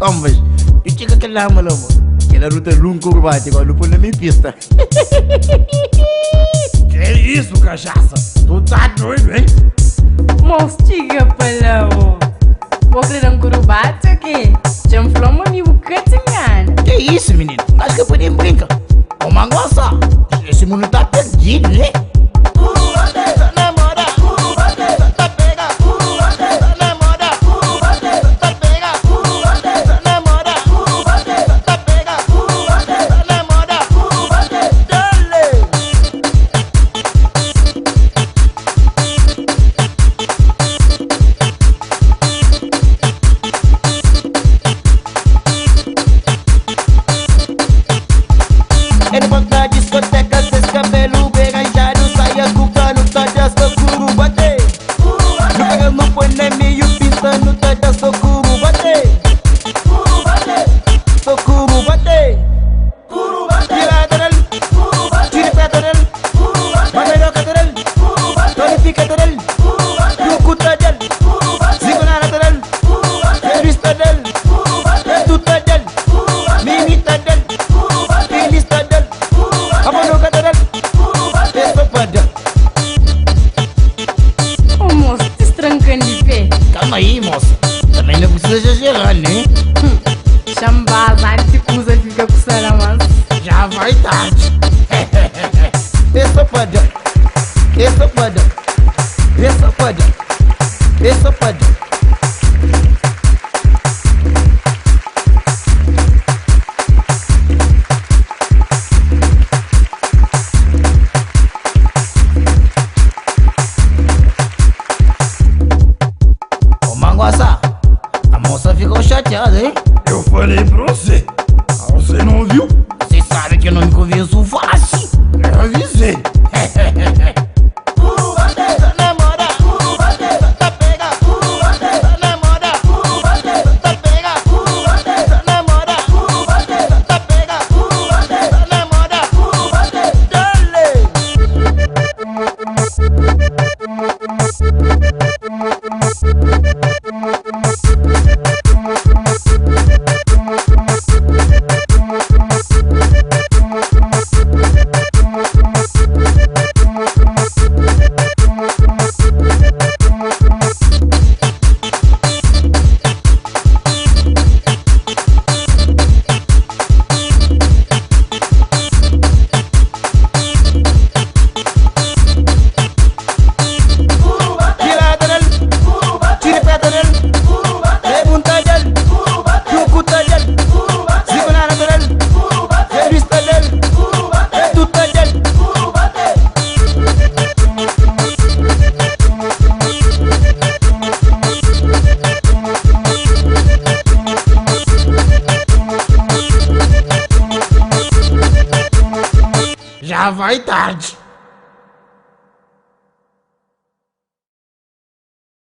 Kombas, dju txiga kel lama la mo. Kel la nu ta lunka urbati gosi, nu poi na mei pista. Que isso, cachaça? Tu tá doido, hein? Mos txiga pa la mo. Bo kre da-m kurubati o ke? Dja-m fla-u ma mi bu ka ta ngana. Que isso, menino? Acho que podem brinca. Ô mangosa, esse mundo tá perdido, né? Ele bota na discoteca, seus cabelo bem arranjado, saia com cano, tá dança curu, bate. No pega no põe nem meio pista, no tá dança curu, bate. Socorro, bate. Tira dele, tira pé dele, Mamelhoca dele, Tonifica dele, Lucuta dele, Zigonara dele, Revista dele, Retuta dele, Mimita dele, Filista dele, Abonoga dele, Estopa dele. Ô moço, destranca de pé. Calma aí, moça. Também não precisa exagerar, né? Xambás, anti kuza fika ku salamas. Já vai tarde. Estopa dele, estopa dele, estopa dele, estopa dele. Ô Manguaça, a moça ficou chateada, hein? Eu falei pra você. Você não ouviu? Você sabe que eu não me convenço fácil. Eu avisei. Já vai tarde.